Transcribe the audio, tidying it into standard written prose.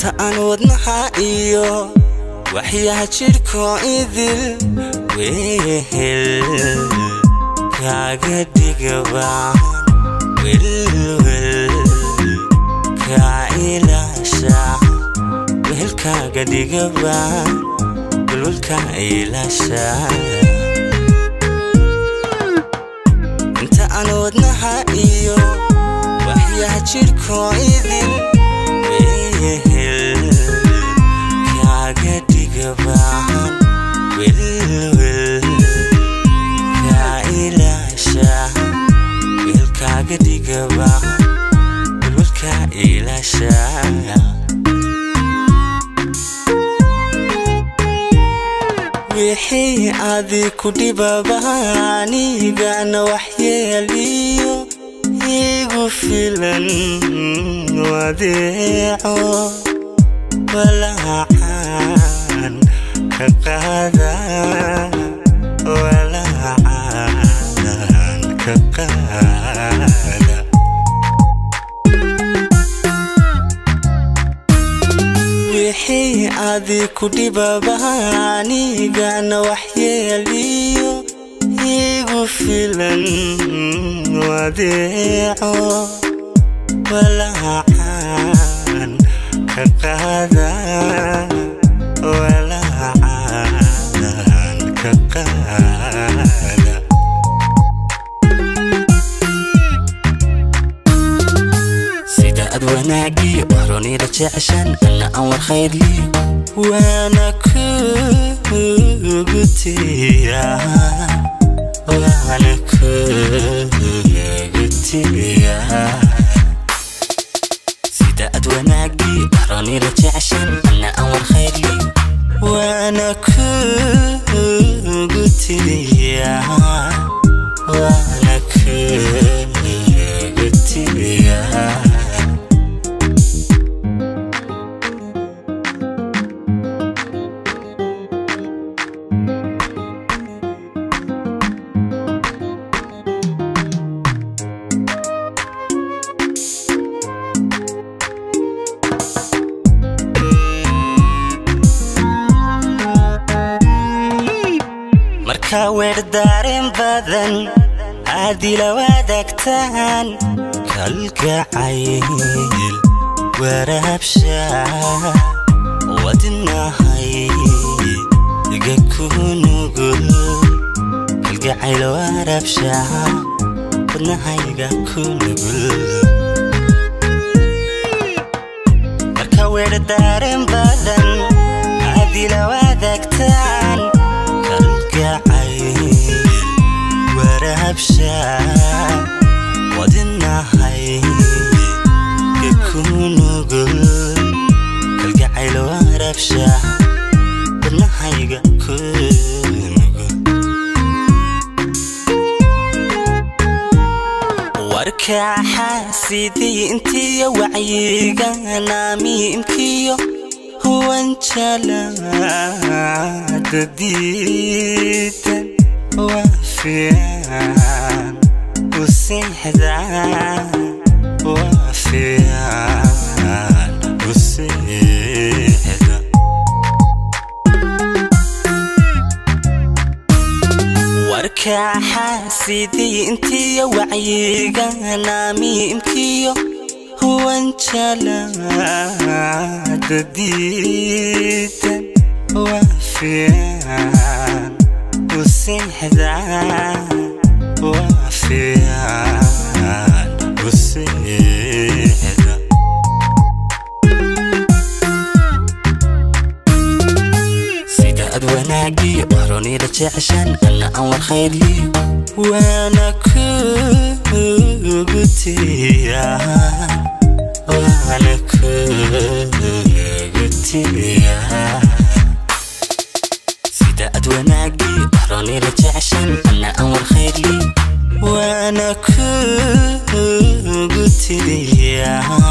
Inta aan wadnaha iyo waxyaha jidhko idil wehel kaaga dhigabaan welwel kaa ilaasha wehelkaaga dhigabaan welwelkaa ilaasha. Inta aan wadnaha iyo waxyaha jidhko idil wehel kaaga dhigabaan welwel kaa ilaasha wehelkaaga dhigabaan welwelkaa ilaasha. Wixii adi ku dhibaba anigana waxyeeliyo igu filan wadeeco walaacan ka qaada walaacan ka qaada. Wixii adi ku dhibaba anigana waxyeeliyo igu filan wadeeco walaacan ka qaada walaacan ka qaada. Sida aad wanaagiyo waxroonida jeceshan anna aan war khayrliyo waana kugu tiriyaa waana kugu tiriyaa. Sida aad wanaagiyo waxroonida jeceshan anna aan war khayrliyo waana kugu tiriyaa waana kugu tiriyaa. Marka weerdaaren badan aad ila wadaagtaan kalgacayl waraabsha wadnahay iga ku nugul kalgacayl waraabsha wadnahayga ku nugul. Marka weerdaaren badan aad ila wadaagtaan kalgacayl waraabsha wadnahay ku nugul kalgacayl waraabsha wadnahayga ku nugul. Warka xaasidiintiyo wacyiga naamiimkiyo wanjalaada diidan waa fiican u seexdaa waa fiican u seexda. Warka xaasidiintiyo wacyiga naamiimkiyo wanjalaada diidan waa fiican u seexdaa waa fiican u seexda. Sida aad wanaagiyo waxroonida jeceshan anna aan war khayrliyo waana kugu tiriyaa waana kugu tiriyaa. Sida aad wanaagiyo waxroonida jeceshan anna aan war khayrliyo waana kugu tiriyaa.